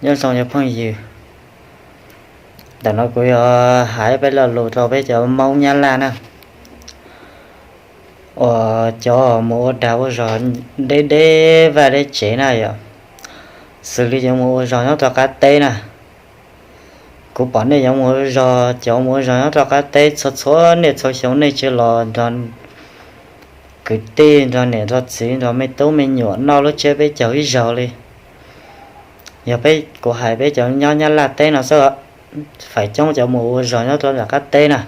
Nyob zoo cov phooj ywg, ntawm no kuv yuav hais peb lo lus rau peb cov Hmoob Nyab Laj na, uas cov mus ua dag ua zog deb deb vaj deb tsev na yom, xws li cov mus ua zog nyob rau qab teb na. Kuv pom nej yuav mus ua zog, cov mus ua zog nyob rau qab teb txhua txhua niaj txhua xyoo nej tsis los nrog kwv tij, nrog niam nrog txiv, nrog me tub me nyuam noj lub tsiab peb caug ib zaug li. Yog peb, kuv hais peb cov nyob Nyab Laj teb no xwb, feem coob cov mus ua zog nyob rau nram qab teb na.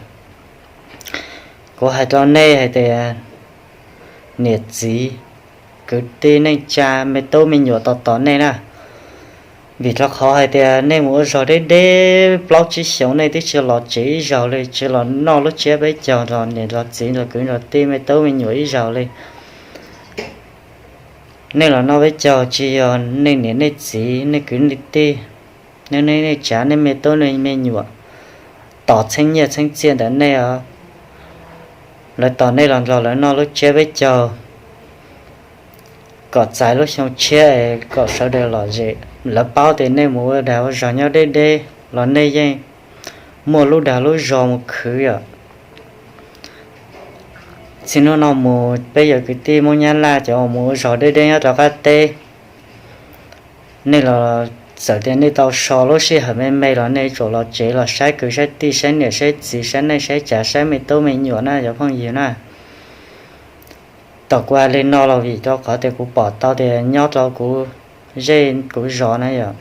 Kuv hais rau nej hais tias niam txiv, kwv tij neej tsa, me tub me nyuam tos tos nej na. Vim rau qhov hais tias nej mus ua zog deb deb plaub tsib xyoos nej twb tsis los tsev ib zaug li, tsis los noj lub tsiab peb caug nrog niam nrog txiv nrog kwv nrog tij me tub me nyuam ib zaug li. Nej los noj peb caug tsis yog nej niam nej txiv, nej kwv nej tij, nej neej nej tsav, nej me tub nej me nyuam tos txheeb nyiaj txheeb txiaj ntawm nej os. Lawv tos nej los nrog lawv noj lub tsiab peb caug kom txais lub xyoo tshiab es kom sawv daws lom zem. Lawv paub tias nej mus ua dag ua zog nyob deb deb los nej yeej muaj lub dag lub zog mus khwv yom. Txij hnub no mus peb yog kwv tij Hmoob Nyab Laj cov mus ua zog deb deb nyob rau qab teb. Nej los txawm tias nej tau so lub sij hawm me me los nej tsuas los tsev los saib kwv saib tij, saib niam saib txiv, saib neej saib tsav, saib me tub me nyuam na cov phooj ywg na. Tom kuv hais li no los vim rau qhov tias kuv pom tau tias nyob rau kuv zej kuv zos na yom,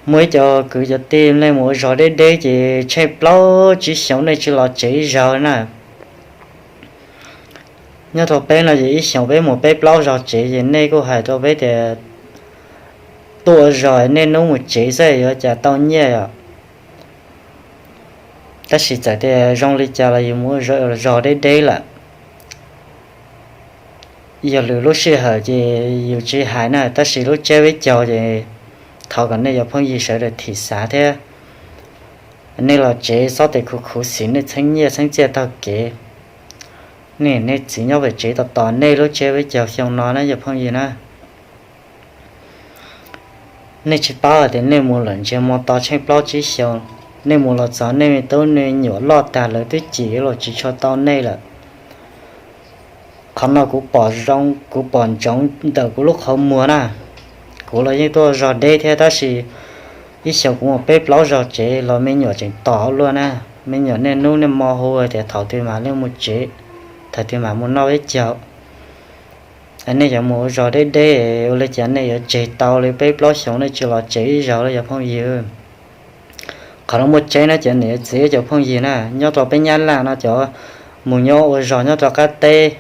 muaj ib co kwv cov tij nej mus ua zog deb deb ces tsheej plaub tsib xyoos nej tsis los tsev ib zaug na. Nyob rau peb no ces ib xyoos peb mus peb plaub zaug tsev ces nej kuj hais rau peb tias tuaj ua zog nej hnub mus tsev xwb yuav cas tau nyiaj os. Tab sis txawm tias zoo li cas los yus mus ua zog deb deb lawm, yog lwm lub sij hawm ces yus tsis hais na, tab sis lub tsiab peb caug ces thov kom nej cov phooj ywg sawv daws thim xav thiab. Nej los tsev txhob tes khuv khuv xim nej txheeb nyiaj txheeb txiaj taug kev. Nej niam nej txiv nyob pem tsev tos tos nej lub tsiab peb caug xyoo no na cov phooj ywg na. Nej tsis paub hais tias nej mus lawm ntsiag mus to tsheej plaub tsib xyoos, nej mus los txog nej me tub me nyuam loj tag lawv twb cim los tsis tshua tau nej lawm. Qhov no kuv pom zoo kuv pom ntsoov ntawm kuv lub qhov muag na. Kuv los yeej tuaj zog deb thiab tab sis ib xyoos kuv mus peb plaub zaug tsev los me nyuam tseem tos luaj na. Me nyuam niaj hnub niaj hmo hu tias thaum twg mam li mus tsev, thaum twg mam mus noj peb caug. Nej yuav mus ua zog deb deb ua li cas nej yuav tseg tau li peb plaub xyoos nej tsis los tsev ib zaug li cov phooj ywg. Qhov no muaj tseeb na cov niam txiv cov phooj ywg na, nyob rau peb Nyab Laj no cov mus nyob ua zog nyob rau qab teb,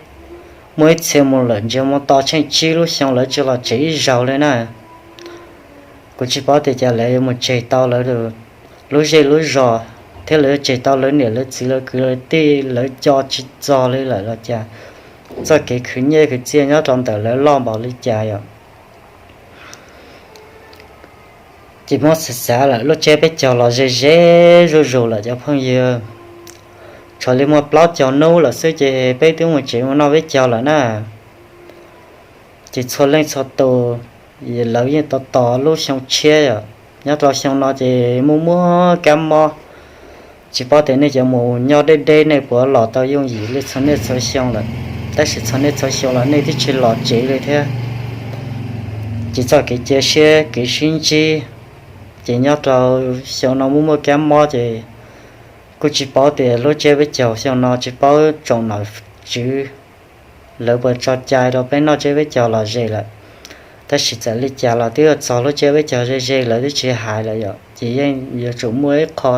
muaj ib txhia mus lawm ntsiag mus to tsheej tsib lub xyoo lawv tsis los tsev ib zaug li na. Kuv tsis paub tias cas lawv yuav mus tseg tau lawv lub zej lub zos thiab lawv yuav tseg tau lawv niam lawv txiv lawv kwv lawv tij lawv co tsis txog li lawm los cas. Txoj kev khwv nyiaj khwv txiaj nyob rau ntawm lawv loj npaum li cas yom. Ces muab xav xav lawm lub tsiab peb caug los ze ze zuj zus lawm cov phooj ywg. Tshuav li muaj plaub caug hnub lawm xwb ces peb twb mus tsev mus noj peb caug lawm na. Ces txhua leej txhua tus lawv yeej tos tos lub xyoo tshiab yom. Nyob rau xyoo no ces muaj muaj kab mob, tsis paub tias nej cov mus nyob deb deb nej puas los tau yooj yim li txhua niaj txhua xyoo lawm. Tab sis txhua niaj txhua xyoo los nej twb tsis los tsev li thiab. Ces txoj kev cia siab kev sib ntsib, ces nyob rau xyoo no muaj muaj kab mob ces kuj tsis paub tias lub tsiab peb caug xyoo no tsis paub tsoom nom tswv lawv puas tso cai rau peb noj tsiab peb caug lom zem lawm. Tab sis txawm li cas los twb yuav txog lub tsiab peb caug ze ze lawv twb tsis hais lawm yom, ces yeej yuav tsum muaj ib qho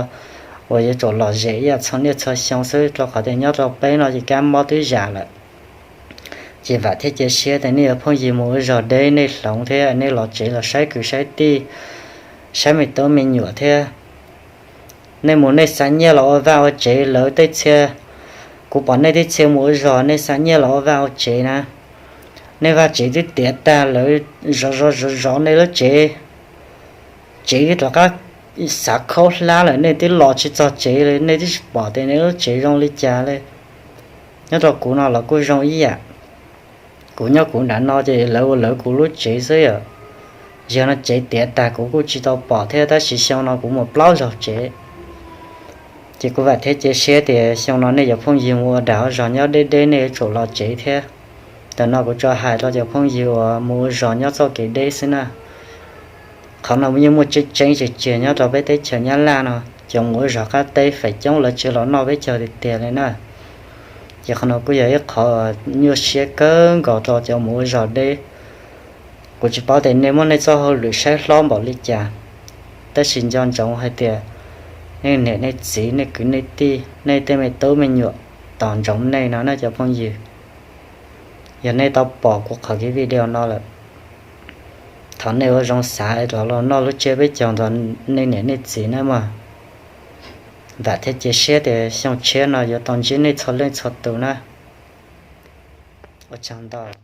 uas yuav tsum lom zem ib yam txhua niaj txhua xyoo xwb rau qhov tias nyob rau peb no ces kab mob twb zam lawm. Ces vam thiab cia siab tias nej yuav phooj ywg mus ua zog deb nej hloov thiab nej los tsev los saib kwv saib tij, saib me tub me nyuam thiab. Nej mus nej xa nyiaj los ua vaj ua tsev lawv tej txhia, kuv pom nej tej txhia mus ua zog nej xa nyiaj los ua vaj ua tsev na. Nej vaj tsev twb tiav tag lawv zov zov zov zov nej lub tsev, tsev twb rov qab xav khaub hlab lawm nej twb los tsis txog tsev li nej twb tsis pom tias nej lub tsev zoo li cas li. Nyob rau kuv no los kuj zoo ib yam. Kuv nyob kuv nram no ces lawv ua lawv kuv lub tsev xwb yom. Zaum no tsev tiav tag kuv kuj tsis tau pom thiab, tab sis xyoo no kuv mus plaub zaug tsev. Ces kuv vam thiab cia siab tias xyoo no nej cov phooj ywg mus ua dag ua zog nyob deb deb nej yuav tsum los tsev thiab. Ntawm no kuv tsuas hais rau cov phooj ywg uas mus ua zog nyob txoj kev deb xwb na. Qhov no yeej muaj tseeb tseeb tiag tiag nyob rau peb teb chaws Nyab Laj no, cov mus ua zog qab teb feem coob lawv tsis los noj peb caug tiag tiag li na. Ces qhov no kuj yog ib qhov nyuaj siab kawg nkaus rau cov mus ua zog deb. Kuv tsis paub tias nej muaj nej txoj hauj lwm saib hlob npaum li cas, tab sis nco ntsoov hais tias nej niam nej txiv, nej kwv nej tij, nej tej me tub me nyuam tos ntsoov nej no na cov phooj ywg. Yog nej tau pom kuv qhov kev video no lawm, thov nej ua zoo xav los los noj lub tsiab peb caug nrog nej niam nej txiv nawb mog. Vam thiab cia siab tias xyoo tshiab no yuav tau ntsib nej txhua leej txhua tus na. Ua tsaug ntau.